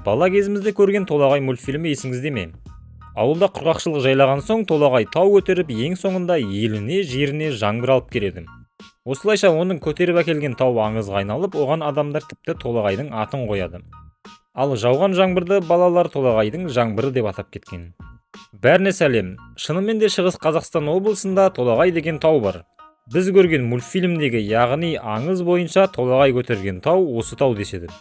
Бала кезімізде көрген Толағай мультфильмі есіңізде ме? Ауылда құрғақшылық жайлаған соң, Толағай тау көтеріп, ең соңында еліне, жеріне жаңбыр алып келеді. Осылайша оның көтеріп әкелген тауы аңызға айналып, оған адамдар тіпті Толағайдың атын қояды. Ал жауған жаңбырды балалар Толағайдың жаңбыры деп атап кеткен. Бәріне сәлем! Шынымен де, Шығыс Қазақстан облысында Толағай деген тау бар. Біз көрген мультфильмдегі, яғни аңыз бойынша Толағай көтерген тау осы тау деседі.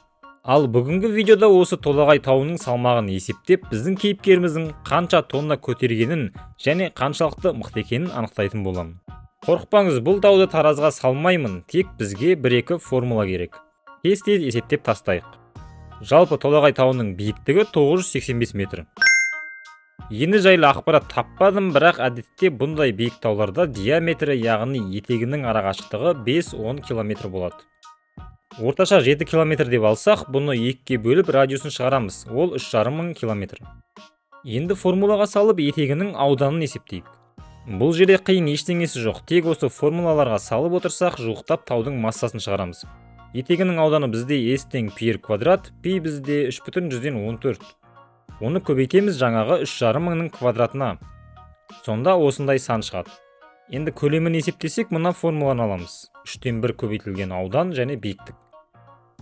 Ал бүгінгі видеода осы Толағай тауының салмағын есептеп, біздің кейіпкеріміздің қанша тонна көтергенін және қаншалықты мықты екенін анықтайтын боламын. Қорықпаңыз, бұл тауды таразға салмаймын, тек бізге бір-екі формула керек. Тез-тез есептеп тастайық. Жалпы, Толағай тауының биіктігі 985 метр. Ені жайлы ақпарат таппадым, бірақ әдетте бұндай биік тауларда диаметрі, яғни етегінің арақашықтығы 5-10 километр болады. Орташа 7 километр деп алсақ, бұны екіге бөліп, радиусын шығарамыз. Ол 3,5 мың километр. Енді формулаға салып, етегінің ауданын есептейік. Бұл жерде қиын ештеңесі жоқ, тек осы формулаларға салып отырсақ, жуықтап таудың массасын шығарамыз. Етегінің ауданы бізде S тең пи r квадрат, пи бізде 3,14. Оны көбейтеміз жаңағы 3,5 мыңның квадратына. Сонда осындай сан шығады. Енді көлемін есептесек, мына формуланы аламыз. 3-тен 1 көбейтілген аудан және биіктік.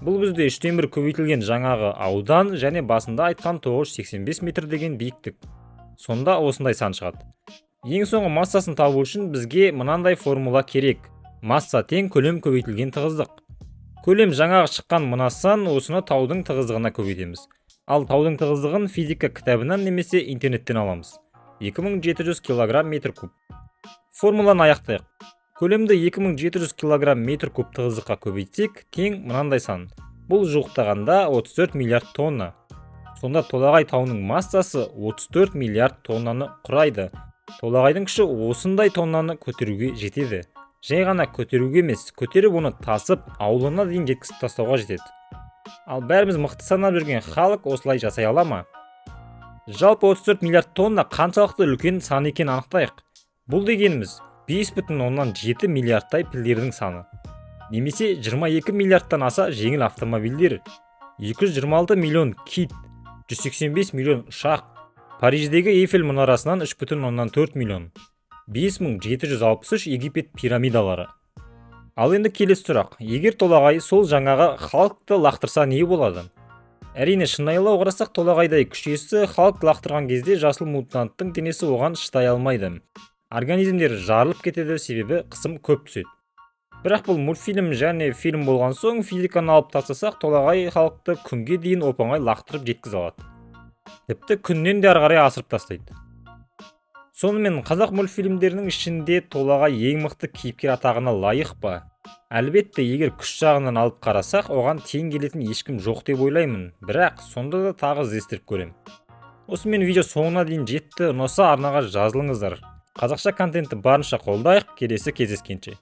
Бұл бізде 3-тен 1 көбейтілген жаңағы аудан және басында айтқан 985 метр деген биіктік. Сонда осындай сан шығады. Ең соңғы массасын табу үшін бізге мынандай формула керек. Масса тең көлем көбейтілген тығыздық. Көлем жаңағы шыққан мына сан, осыны таудың тығыздығына көбейтеміз. Ал таудың тығыздығын физика кітабынан немесе интернеттен аламыз. 2700 килограмм метр куб. Формуланы аяқтайық. Көлемді 2700 килограмм метр куб тығыздыққа көбейтсек, тең мынандай сан. Бұл жуықтағанда 34 миллиард тонна. Сонда Толағай тауының массасы 34 миллиард тоннаны құрайды. Толағайдың күші осындай тоннаны көтеруге жетеді. Жай ғана көтеруге емес, көтеріп, оны тасып, ауылына дейін жеткізіп тастауға жетеді. Ал бәріміз мықты санап жүрген Халк осылай жасай ала ма? Жалпы, 34 миллиард тонна қаншалықты үлкен сан екенін анықтайық. Бұл дегеніміз 5,7 миллиардтай пілдердің саны. Немесе 22 миллиардтан аса жеңіл автомобильдер, 226 миллион кит, 185 миллион ұшақ, Париждегі Эйфель мұнарасынан 3,4 миллион, 5763 Египет пирамидалары. Ал енді келесі сұрақ. Егер Толағай сол жаңағы Халкты лақтырса, не болады? Әрине, шынайылау қарасақ, Толағайдай күш иесі Халкты лақтырған кезде жасыл мутанттың денесі оған шыдай алмайды. Организмдері жарылып кетеді, себебі қысым көп түседі. Бірақ бұл мультфильм және фильм болған соң, физиканы алып тастасақ, Толағай Халкты күнге дейін оп-оңай лақтырып жеткізе алады. Тіпті күннен де ары қарай асырып тастайды. Сонымен, қазақ мультфильмдерінің ішінде Толағай ең мықты кейіпкер атағына лайық па? Әлбетте, егер күш жағынан алып қарасақ, оған тең келетін ешкім жоқ деп ойлаймын. Бірақ сонда да тағы іздестіріп көрем. Осымен видео соңына дейін жетті. Ұнаса, арнаға жазылыңыздар. Қазақша контентті барынша қолдайық. Келесі кездескенше.